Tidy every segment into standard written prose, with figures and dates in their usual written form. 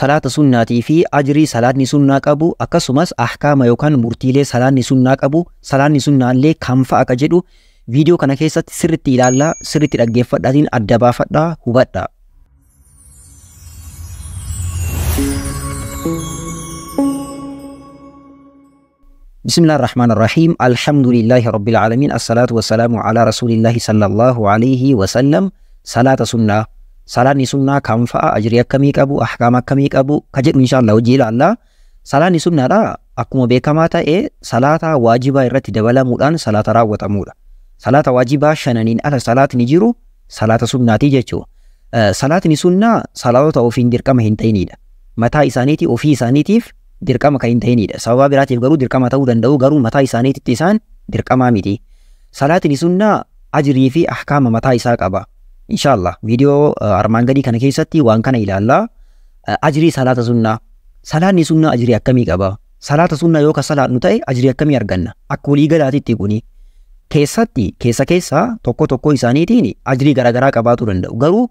Salaata sunnaatii fi ajrii salaatni sunnaa qabu, akkasumas ahkaama yookaan murtiilee salaanni sunnaa qabu, salaanni sunnaallee kam fa'a ka jedhu viidiyoo kana keessatti sirriitti ilaallaa, sirriitti dhaggeeffadhaatiin adda baafadhaa, hubadhaa. بسم الله الرحمن الرحيم. الحمد لله رب العالمين، الصلاة والسلام على رسول الله صلى الله عليه وسلم. صلاة سنة، صلاة سنة كم فأ أجري كمي كابو أحكام كمي كابو كجد إن شاء الله وجيل الله. صلاة سنة را أكما بكما تأي صلاة واجبة رت دولة مودان صلاة راوة مودا صلاة واجبة شنانين على صلاة نجيرو صلاة سنة تيجو. صلاة سنة صلاة أوفين دركم هنتينيدا متى إسانيتي أوفي إسانيتيف dirqama kan hin ta'inidha. Sababa biraatiif garuu dirqama ta'uu danda'u, garuu mataa isaaniitti isaan dirqamaa miti. Salaatni sunnaa ajrii fi ahkaama mataa isaa qaba. Inshaallah viidiyoo armaan gadii kana keessatti waan kana ilaallaa. Ajrii salaata sunnaa. Salaatni sunnaa ajrii akkamii qaba? Salaata sunnaa yoo ka salaatnu ta'e ajrii akkamii arganna? Akka walii galaatitti kuni keessatti keessa keessa tokko tokko isaaniitiin ajrii garaagaraa qabaatu danda'u. Garuu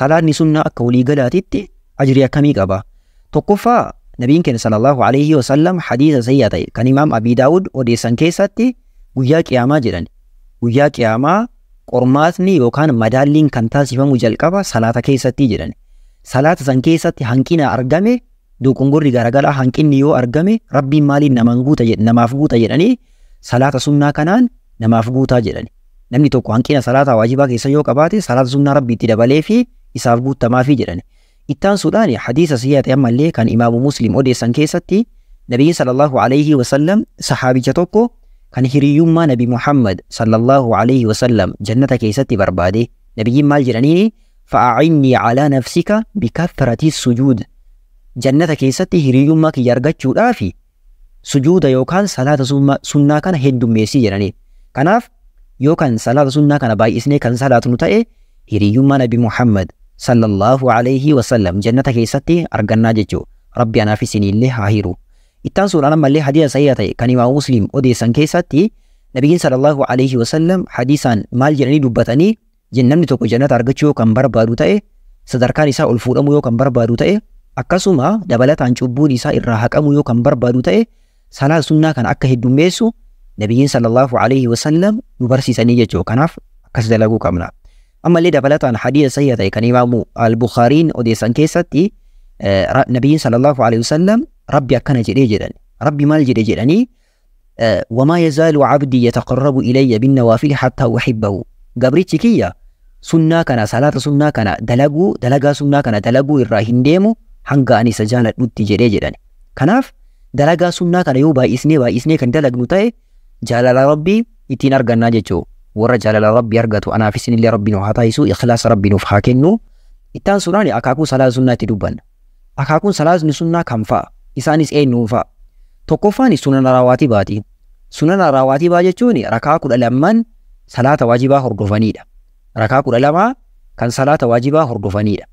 salaatni sunnaa akka walii galaatitti ajrii akkamii qaba? Tokkoffaa, Nabiin keenya sallallahu alaihi wasallam hadiisa sayyaa ta'e kan Imaam Abi Daawud odeessan keessatti guyyaa qiyaamaa jedhan. Guyyaa qiyaamaa qormaatni yookaan madaalliin kan taasifamu jalqaba salaata keessatti jedhan. Salaata san keessatti hanqina argame, dogongorri garaagaraa hanqinni yoo argame, Rabbiin maaliin namaan guuta jedhe, namaaf guuta jedhanii, salaata sunnaa kanaan namaaf guutaa jedhan. Namni tokko hanqina salaata waajibaa keessa yoo qabaate salaata sunnaa Rabbi itti dabalee fi isaaf guutamaafi jedhan. Ittaansuudhaan hadiisa sahih ta'e ammallee kan Imaamu Muslim odeessan keessatti Nabiyyiin sallallahu alaihi wasallam sahaabicha tokko kan hiriyyummaa Nabi Muhammad sallallahu alaihi wasallam jannata keessatti barbaade, Nabiyyiin maal jedhaniini? "Fa'a'innii calaa nafsika bikathrati sujuud." Jannata keessatti hiriyyummaa kiyya argachuudhaafi sujuuda yookaan salaata sunnaa kana heddummeessii jedhaniin. Kanaaf yookaan salaata sunnaa kana baay'isnee kan salaatnu ta'e hiriyyummaa Nabi Muhammad sallallahu alaihi wasallam jannata keessatti argannaa jechuudha. Rabbi anaaf isinillee haa hiru. Ittaansuudhaan ammallee hadiisa sahiha ta'e kan Imaam Muslim odeessan keessatti Nabiyyiin sallallahu alaihi wasallam hadiisaan maal jedhanii dubbatanii? Namni tokko jannata argachuu yoo kan barbaadu ta'e, sadarkaan isaa ol fuudhamuu yoo kan barbaadu ta'e, akkasuma dabalataan cubbuun isaa irraa haqamuu yoo kan barbaadu ta'e, salaata sunnaa kana akka heddummeessu Nabiyyiin sallallahu alaihi wasallam nu barsiisanii jechuudha. Kanaaf akkas dalaguu qabna. Ammallee dabalataan hadiisa sahiha ta'e kan Imaamu Al-Bukhaariin odeessan keessatti Nabiyyiin sallallahu alaihi wasallam Rabbi akkana jedhee jedhan. Rabbi maal jedhe jedhanii? "وما يزال عبدي يتقرب إلي بالنوافل حتى أحبه." Gabrichi kiyya sunnaa kana, salaata sunnaa kana dalaguu, dalagaa sunnaa kana dalaguu irraa hin deemu hanga ani isa jaaladhutti jedhee jedhan. Kanaaf dalagaa sunnaa kana yoo baay'isnee baay'isnee kan dalagnu ta'e jaalala Rabbii ittiin argannaa jechuudha. Warra jaalala Rabbii argatu anaaf isinillee Rabbi nuuf haa taasisu, ikhlaasa Rabbi nuuf haa kennu. Ittaansuudhaan akaakuu salaata sunnaa itti dubbanna. Akaakuun salaatni sunnaa kam fa'a? Isaanis eenyuun fa'a? Tokkoffaan sunana rawaatibaati. Sunana rawaatibaa jechuun rakaa 12n salaata waajibaa hordofanidha. Rakaa 12 kan salaata waajibaa hordofanidha.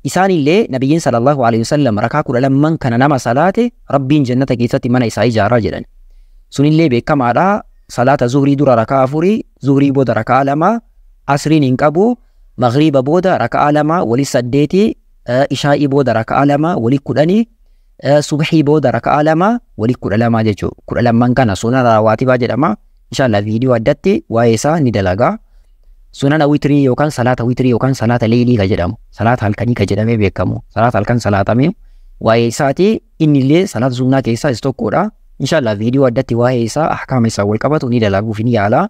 Isaanillee Nabiyyiin sallallahu alaihi wasallam rakaa 12n kana nama salaate Rabbiin jannata keessatti mana isaa ijaaraa jedhan. Sunillee beekamaadha. Salaata zuhrii dura rakaa 4, zuhrii booda rakaa 2, asriin hin qabu, maghriba booda rakaa 2 wali 8, ishaa'ii booda rakaa 2 wali 10, subhii booda rakaa 2 wali 12 jechuudha. 12n kana sunana rawaatibaa jedhama. Inshallah viidiyoo addatti waa'ee isaa ni dalagaa. Sunana witrii yookaan salaata witrii yookaan salaata leelii ka jedhamu, salaata halkanii ka jedhamee beekamu, salaata halkan salaatamee waa'ee isaati, innillee salaata sunnaa keessaa isa tokkodha. Inshallah viidiyoo addatti waa'ee isaa, ahkaama isaa wal qabatu ni dalaguuf ni yaala.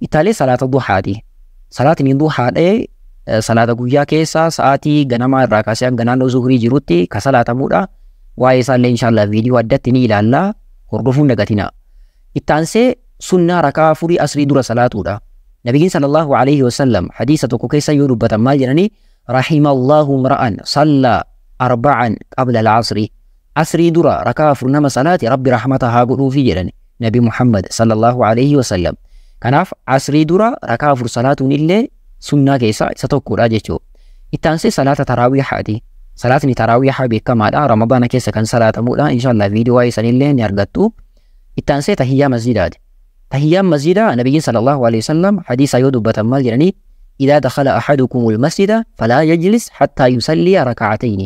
Ittaalee salaata duhaati. Salaatni duhaadhee salaata guyyaa keessa sa'aatii ganamaa irraa kaasee hanga naannoo zuhurii jirutti ka salaatamudha. Waa'ee isaallee inshallah viidiyoo addatti ni ilaalla. Hordofuun dagatina. Ittaansee sunnaa rakaa 4 asrii dura salaatuudha. Nabiyyiin sallallahu alaihi wasallam hadiisa tokko keessa yoo dubbatan maal jedhanii? "رحم الله امرأ صلى أربعا قبل العصر." Asrii dura rakaa 4 nama salaati Rabbi rahmata haa godhuufi jedhani Nabi Muhammad sallallahu alaihi wasallam. Kanaaf asrii dura rakaa 4 salaatuun illee sunnaa keessaa isa tokkodha jechuudha. Ittaansee salaata taraawiihaati. Salaatni taraawiihaa beekamaadha. Ramadaana keessa kan salaatamudha. Inshallah viidiyoo waa'ee sanillee ni argattu. Ittaansee tahiyyaa masjidaati. Tahiyyaan masjidaa Nabiyyiin sallallahu alaihi wasallam hadiisa yoo dubbatan maal jedhanii? "إذا دخل أحدكم المسجد فلا يجلس حتى يصلي ركعتين."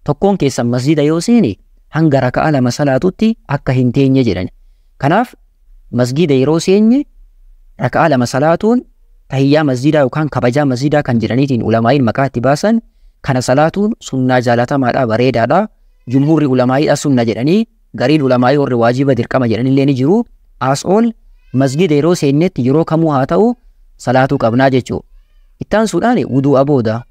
Tokkoon keessan masjida yoo seene hanga raka'a lama salaatutti akka hin teenye jedhan. Kanaaf masjida yeroo seenye raka'a lama salaatuun tahiyyaa masjidaa yookaan kabajaa masjidaa kan jedhaniitiin ulamaa'iin maqaa itti baasan kana salaatuun sunnaa jaalatamaadha, bareedaadha. Jumhuurri ulamaa'iidha sunna jedhanii, gariin ulamaa'ii warri waajiba dirqama jedhanillee ni jiru. As ol masjida yeroo seennetti yeroo kamuu haa ta'u salaatuu qabnaa jechuudha. Ittaansuudhaan wudu'a booda.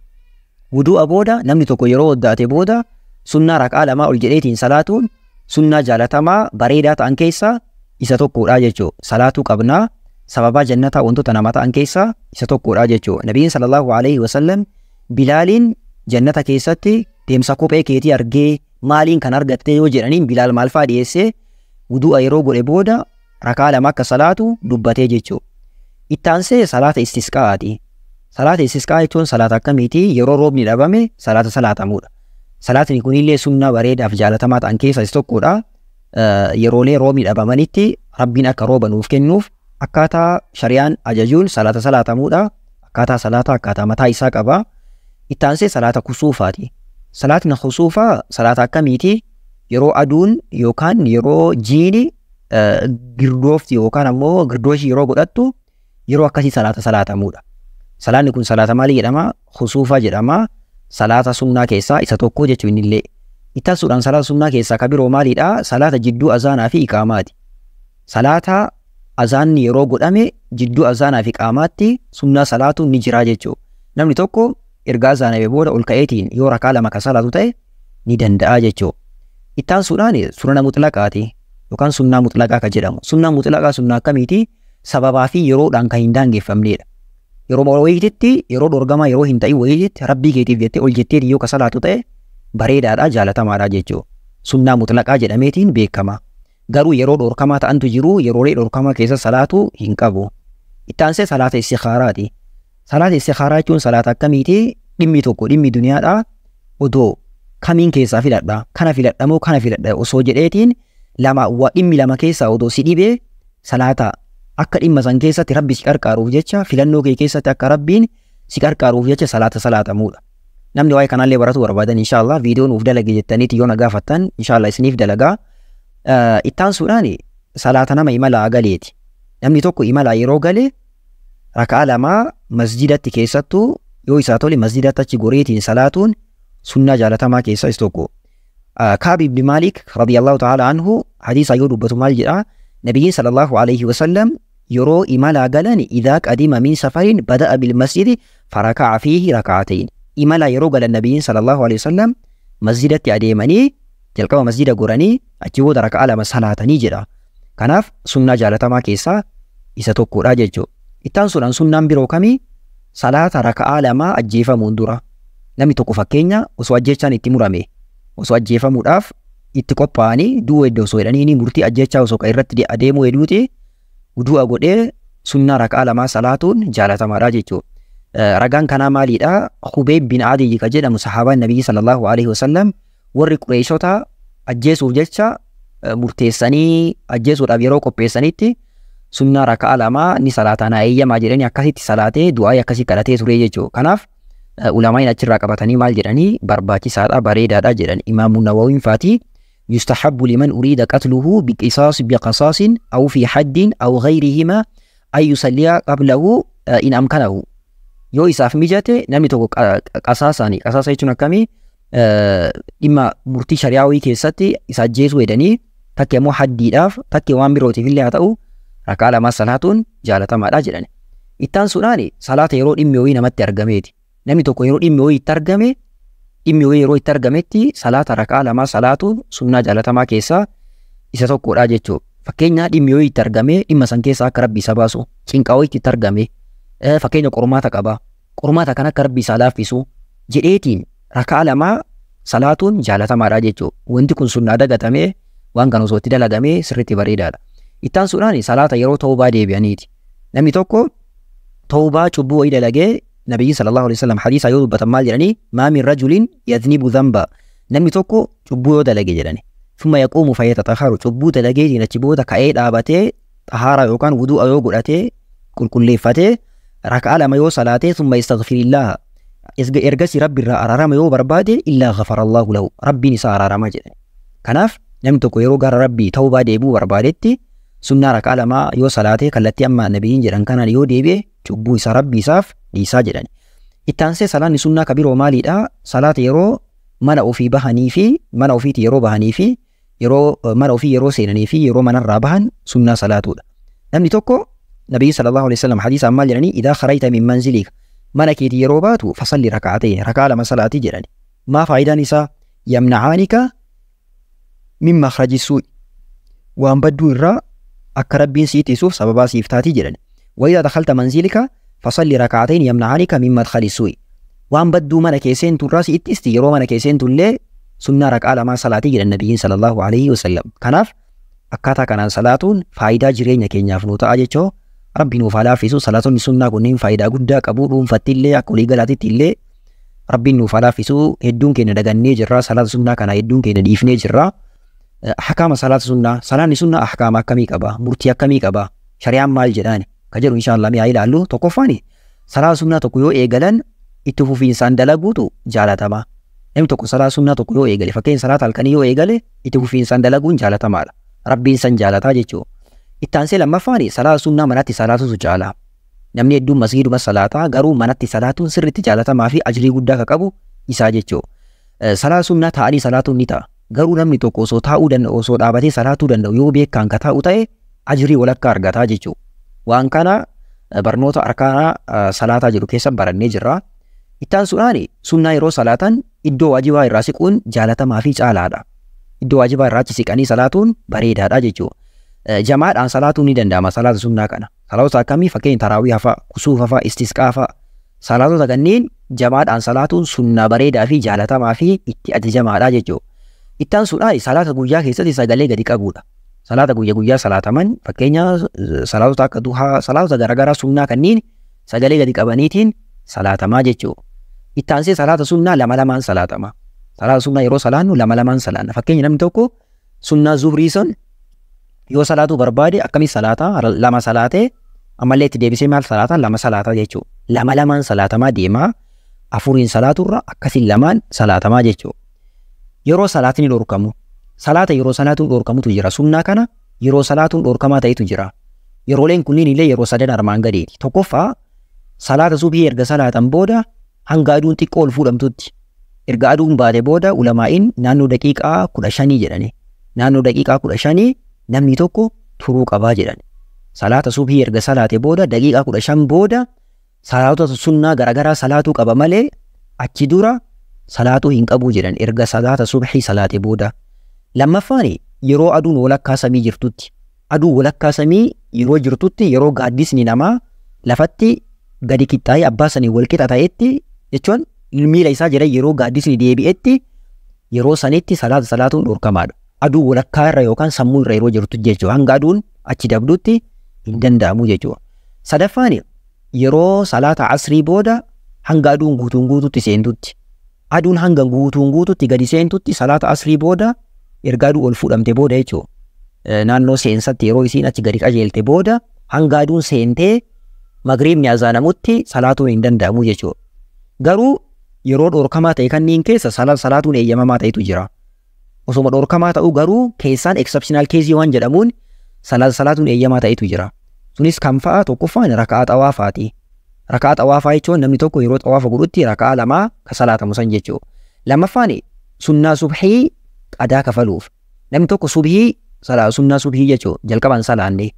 Wudu'a booda namni tokko yeroo waddaate booda sunnaa raka'a lamaa ol jedheetiin salaatuun sunnaa jaalatamaa bareedaa ta'an keessaa isa tokkodha jechuudha. Salaatuu qabnaa sababaa jannataa wantoota nama ta'an keessaa isa tokkodha jechuudha. Nabiin sallallahu alaihi wasallam Bilaaliin jannata keessatti deemsa kophee keetii argee maaliin kan argatte yoo jedhaniin Bilaal maal fa'aa dhiyeessee wudu'a yeroo godhe booda rakaa lama akka salaatu dubbatee jechuudha. Ittaansee salaata istisqaa'aati. Salaata istisqaa jechuun salaata akkamiiti? Yeroo roobni dhabame salaata salaatamudha. Salaatni kunillee sunnaa bareedaaf jaalatamaa ta'an keessaa isa tokkodha. Yeroolee roobni dhabamanitti Rabbiin akka rooba nuuf kennuuf akkaataa shari'aan ajajuun salaata salaatamudha. Akkaataa salaataa akkaataa mataa isaa qaba. Ittaansee salaata kusuufaati. Salaatni kusuufaa salaata akkamiiti? Yeroo aduun yookaan yeroo jiini girdoofti yookaan ammoo girdooshii yeroo godhattu yeroo akkasii salaata salaatamudha. Salaanni kun salaata maalii jedhama? Kusuufaa jedhama. Salaata sunnaa keessaa isa tokko jechuun illee. Ittaansuudhaan salaata sunnaa keessaa ka biroo maalidha? Salaata jidduu azaanaa fi iqaamaati. Salaata azaanni yeroo godhame jidduu azaanaa fi iqaamaatti sunnaa salaatuun ni jira jechuudha. Namni tokko erga azaaname booda ol ka'eetiin yoo rakaa lama ka salaatu ta'e ni danda'a jechuudha. Ittaansuudhaan sunna mutlaqaati yookaan sunnaa mutlaqaa ka jedhamu. Sunnaa mutlaqaa sunnaa akkamiiti? Sababaa fi yeroodhaan kan hin daangeffamnedha. Yeroo wayiititti yeroo dhorgamaa yeroo hin ta'in wayiititti rabbii keetiif jettee ol jettee yoo ka salaatu ta'e bareedaadha, jaalatamaadha jechuudha. Sunnaa mutlaqaa jedhameetiin beekama. Garuu yeroo dhorkamaa ta'antu jiru, yeroolee dhorkamaa keessa salaatu hin qabu. Ittaansee salaata istikhaaraati. Salaata istikhaaraa jechuun salaata akkamiiti? Dhimmi tokko dhimmi duniyaadha. Odoo kamiin keessaa filadha? Kana filadha moo kana filadha osoo jedheetiin lama dhimmi lama keessaa odoo si dhibee salaata akka dhimma san keessatti rabbi si qarqaaruuf jecha filannoo kee keessatti akka rabbiin si qarqaaruuf jecha salaata salaatamudha. Namni waa'ee kanallee baratu barbaadan inshaallah viidiyoo nuuf dalage jettaniiti yoo na gaafattan inshaallah isiniif dalagaa. Ittaansuudhaan salaata nama imalaa galeeti. Namni tokko imalaa yeroo gale raka'a lamaa masjidatti keessattuu yoo isaa tole masjidatti achi goreetiin salaatuun sunnaa jaalatamaa keessaa isa tokko. Kaab ibn Maalik radiyallahu ta'ala anhu hadiisa yoo dubbatu maal jedhaa? Nabiyyiin sallallahu alaihi wasallam yeroo imalaa galan idhaa qadima min safarin bada'a bil masjidi faraka'a fiihi raka'atayn. Imalaa yeroo galan nabiyyiin sallallahu alaihi wasallam masjidatti adeemanii jalqaba masjida goranii achi booda raka'a lama salaatanii jedha. Kanaaf sunnaa jaalatamaa keessaa isa tokkodha jechuudha. Ittaansuudhaan sunnaan biroo kamii? Salaata raka'a lamaa ajjeefamuun dura. Namni tokko fakkeenya osoo ajjeechaan itti murame osoo ajjeefamuudhaaf itti qophaa'anii du'uu iddoo osoo jedhanii murtii ajjeechaa osoo irratti adeemuu hedduuti du'a godhee sunnaa raka'a lamaa salaatuun jaalatamaadha jechuudha. Ragaan kanaa maalidha? Hubeeb bin Adiyyi ka jedhamu sahaabaan nabiyyi sallallahu alaihi wasallam warri Qureeshota ajjeesuuf jecha murteessanii ajjeesuudhaaf yeroo qopheessanitti sunnaa raka'a lamaa ni salaataa naa eeyyamaa jedhanii akkasitti salaatee du'aa akkasii kadhatee ture jechuudha. Kanaaf ulamaa'iin achirraa qabatanii maal jedhanii barbaachisaadha bareedaadha jedhan. Imaamu Nawawiin faatii yustahabbu liman uriida qatluhu biqisaas biqasaasin aw fi haddin aw ghayrihima an yusalliya qablahu in amkanahu. Yoo isaaf mijate namni tokko qasaasaani qasaasa jechuun akkamii dhimma murtii shari'aa keessatti isa ajjeesuu jedhanii takke immoo haddiidhaaf takke waan birootiif illee haa ta'u rakaa lamaa salaatuun jaalatamaadha jedhan. Ittaansuudhaan salaata yeroo dhimmi wayii namatti argameeti. Namni tokko yeroo dhimmi wayii itti argame dhimmi wayii yeroo itti argametti salaata rakaa lamaa salaatuun sunnaa jaalatamaa keessaa isa tokkodha jechuudha. Fakkeenya dhimmi wayii itti argame dhimma san keessaa akka rabbi isa baasu cinqaa wayii itti argame fakkeenya qormaata qaba qormaata kan akka rabbi isaa laaffisu jedheetiin rakaa lamaa salaatuun jaalatamaadha jechuudha. Wanti kun sunnaa dagatamee waan kana osoo itti dalagamee sirriitti bareedaadha. Ittaansuudhaan salaata yeroo tawbaa deebi'aniiti. Namni tokko tawbaa cubbuu wayii dalagee nabiyyi sallallahu alaihi wasallam hadiisa yoo dubbatan maal jedhanii maa min rajulin yadhnibu dhanba namni tokko cubbuu yoo dalage jedhani thumma yaquumu fayatatahharu cubbuu dalageetiin achi booda ka'ee dhaabatee xahaaraa yookaan wudu'a yoo godhatee qulqulleeffatee raka'a lama yoo salaatee thumma yastaghfirillaha Ergasii Rabbi irraa araarama yoo barbaade illaa ghafarallahu lahu, Rabbiin isaa araarama jedhan. Kanaaf namni tokko yeroo gara Rabbii tawbaa deebi'uu barbaadetti sunnaa rakaa lamaa yoo salaatee kallattii amma nabiyyiin jedhan kanaan yoo deebi'e cubbuu isaa Rabbi isaaf dhiisaa jedhan. Itti aansee salaanni sunnaa ka biroo maaliidha? Salaata yeroo mana ofii bahanii fi mana ofiitti yeroo bahanii fi yeroo mana ofii yeroo seenanii fi yeroo manarraa bahan sunnaa salaatuudha. Namni tokko Nabiyyi sallallahu alaihi wasallam hadiisaan maal jedhanii? Idaa kharajta min manzilika, mana keetii yeroo baatu, fasalli raka'atayn, rakaa lama salaatii jedhani. Maa faayidaan isaa? Yamna'aanika min makhraji suu'i, waan badduu irraa akka Rabbiin sii ittisuuf sababaa siif taatii jedhani. Wa idaa dakhalta manzilika fasalli raka'atayn yamna'aanika min madkhali suu'i, waan badduu mana kee seentu irraa si ittisti, yeroo mana kee seentu illee sunnaa rakaa lamaa salaatii jedhan Nabiyyiin sallallahu alaihi wasallam. Kanaaf akkaataa kanaan salaatuun faayidaa jireenya keenyaaf nuu ta'a jechoo. Rabbi nuuf haa laaffisu. Salaatonni sunnaa kunneen faayidaa guddaa qabu, dhuunfatti illee akka waliigalaatitti illee. Rabbiin nuuf haa laaffisu. Hedduun keenya dagannee jirra salaata sunnaa kana, hedduun keenya dhiifnee jirra. Ahkaama salaata sunnaa, salaanni sunnaa ahkaama akkamii qaba, murtii akkamii qaba, shari'aan maal jedhaani ka jedhu insha Allah mi'aa ilaallu. Tokkoffaani, salaata sunnaa tokko yoo eegalan itti fufiinsaan dalaguutu jaalatama. Namni tokko salaata sunnaa tokko yoo eegale, fakkeenya salaata halkanii yoo eegale, itti fufiinsaan dalaguun jaalatamaadha. Rabbiin san jaalataa jechuudha. Itti aansee lammaffaani, salaata sunnaa manatti salaatutu caala. Namni hedduun masgiiduma salaataa, garuu manatti salaatuun sirriitti jaalatamaa fi ajrii guddaa ka qabu isaa jechuudha. Salaata sunnaa taa'anii salaatuun ni ta'a. Garuu namni tokko osoo taa'uu danda'u, osoo dhaabatee salaatuu danda'u yoo beekaan ka taa'u ta'e ajrii walakkaa argataa jechuudha. Waan kana barnoota arkaanaa salaataa jedhu keessa barannee jirra. Itti aansuudhaan sunnaa yeroo salaatan iddoo waajibaa irraa siquun jaalatamaa fi caalaadha. Iddoo waajibaa irraa achi siqanii salaatuun bareedaadha jechuudha. Jamaadhaan salaatuun ni danda'ama salaata sunnaa kana. Salaatota akkamii? Fakkeenya taraawii fa'a, kusuufa fa'a, istisqaa fa'a. Salaatota kanneen jamaadhaan salaatuun sunnaa bareedaa fi jaalatamaa fi itti ajajamaadha jechuudha. Itti aansuudhaan salaata guyyaa keessatti sagalee gadi qabuudha. Salaata guyyaa guyyaa salaataman, fakkeenya salaatota akka duhaa, salaatota garaagaraa sunnaa kanneen sagalee gadi qabaniitiin salaatamaa jechuudha. Itti aansee salaata sunnaa lama lamaan salaatama. Salaata sunnaa yeroo salaannu lama lamaan salaanna. Fakkeenya namni tokko sunnaa zuhrii sun yoo salaatuu barbaade akkamitti salaata? Lama salaatee ammallee itti deebisee maal salaata? Lama salaata jechuudha. Lama lamaan salaatamaa deemaa, afuriin salaaturra akkasiin lamaan salaatamaa jechuudha. Yeroo salaatni dhorkamu, salaata yeroo salaatuun dhorkamutu jira. Sunnaa kana yeroo salaatuun dhorkamaa ta'etu jira. Yerooleen kunniin illee yeroo sadan armaan gadiiti. Tokkoffaa, salaata subii erga salaatan booda hanga aduun xiqqoo ol fuudhamtutti. Erga aduun baate booda ulamaa'iin naannoo daqiiqaa 15 jedhani. Naannoo daqiiqaa 15 namni tokko turuu qabaa jedhan. Salaata subii erga salaate booda daqiiqaa 15 booda salaatota sunnaa garaagaraa salaatuu qaba malee achi dura salaatuu hin qabu jedhan, erga salaata subhii salaate booda. Lammaffaan, yeroo aduun walakkaa samii jirtutti. Aduu walakkaa samii yeroo jirtutti, yeroo gaaddisni namaa lafatti gadi qixxaa'ee abbaa sanii wal qixa ta'etti, jechuun miila isaa jala yeroo gaaddisni deebi'etti, yeroo sanitti salaata salaatuun dhorkamaadha. Aduu walakkaa irra yookaan sammuu irra yeroo jirtu jechuudha. Hanga aduun achi dabdutti hin danda'amu jechuudha. Sadaffaan, yeroo salaata asrii booda hanga aduun guutuun guututti seentutti. Aduun hanga guutuun guututti gadi seentutti salaata asrii booda, erga aduu ol fuudhamte booda jechuudha. Naannoo seensatti yeroo isiin achi gadi qajeelte booda hanga aduun seentee magriibni azaanamutti salaatuun hin danda'amu jechuudha. Garuu yeroo dhorkamaa ta'e kanneen keessa salaatuun eeyyamamaa ta'etu jira. Osoma dhorkamaa ta'uu garuu keessaan exceptional case waan jedhamuun salaatuun eeyyamaa ta'etu jira. Sunis kan fa'a? Tokkoffaan raka'aa xawaafaati. Raka'aa xawaafaa jechuun namni tokko yeroo xawaafa godhutti raka'aa lamaa ka salaatamu san jechuudha. Lammaffaan, sunnaa subhii qadaa kafaluuf. Namni tokko subhii, sunnaa subhii jechuudha, jalqabaan salaanne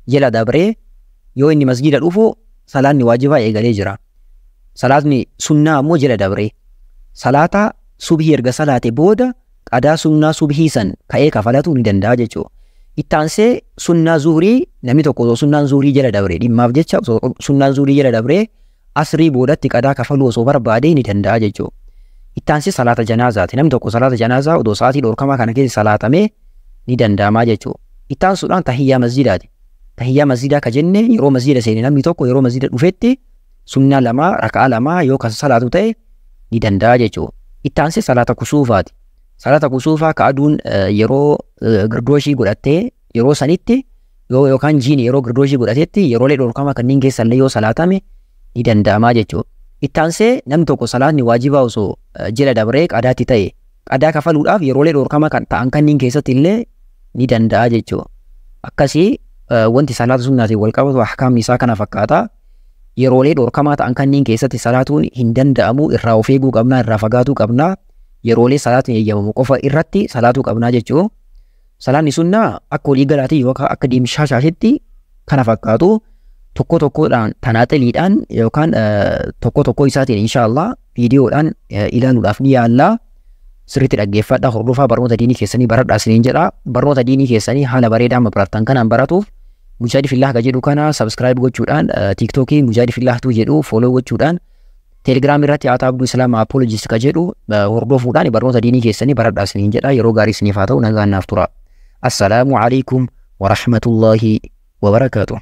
jala dabree yoo inni masgiida dhufu salaanni waajibaa eegalee jira. Salaatni sunnaa ammoo jala dabree salaata subhii erga salaate booda qadaa sunnaa subhii san ka'ee kafalatu ni danda'a jechuudha. Itti aansee sunnaa zuhurii, namni tokko osoo sunnaan zuhurii jala dabree, dhimmaaf jecha osoo sunnaan zuhurii jala dabree, asrii boodatti qadaa kafaluu osoo barbaade ni danda'a jechuudha. Itti aansee salaata janaazaati. Namni tokko salaata janaazaa odoo sa'aatii dhorkamaa kana keessa salaatamee ni danda'amaa jechuudha. Itti aansuudhaan tahiyyaa masjidaati. Tahiyyaa masjidaa ka jenne yeroo masjida seene, namni tokko yeroo masjida dhufetti sunnaa lamaa, raka'aa lamaa yoo kan salaatu ta'e ni danda'a jechuudha. Itti aansee salaata kusuufaati. Salaata kusuufaa ka aduun yeroo girdooshii godhattee yeroo sanitti yoo yookaan jiini yeroo girdooshii godhatetti, yeroolee dhorkamaa kanneen keessa illee yoo salaatame ni danda'amaa jechuudha. Ittaansee namni tokko salaatni waajibaa osoo jala dabree qadaatti ta'e qadaa kafaluudhaaf yeroolee dhoorkama kan ta'an kanneen keessatti illee ni danda'a jechuudha. Akkasii wanti salaata sunnaatiin wal qabatu ahkaamni isaa kana fakkaata. Yeroolee dhoorkamaa ta'an kanneen keessatti salaatuun hin danda'amu, irraa of eeguu qabnaa, irraa fagaatuu qabnaa. Yeroolee salaatni eeyyamamu qofa irratti salaatuu qabnaa jechuudha. Salaanni sunnaa akka walii galaatii yookaan akka deemshaashaashitti kana fakkaatu tokko tokkodhaan tanaaxiliidhaan yookaan tokko tokko isaatiin inshaallah viidiyoodhaan ilaaluudhaaf ni yaalla. Sirriitti dhaggeeffadhaa, hordofaa, barnoota diinii keessanii baradhaa isiniin jedha. Barnoota diinii keessanii haala bareedaa amma barattan kanaan baratuuf Mujaahid Fillah ka jedhu kana subscribe gochuudhaan, TikTokii Mujaahid Fillah tu jedhu follow gochuudhaan, Telegram irratti Ata Abduu Islaam Apologist ka jedhu hordofuudhaan barnoota diinii keessanii baradhaa isiniin jedha. Yeroo gaarii isiniif haa ta'u, nagaan naaf tura. Assalaamu alaikum wa rahmatullahi wa barakaatuh.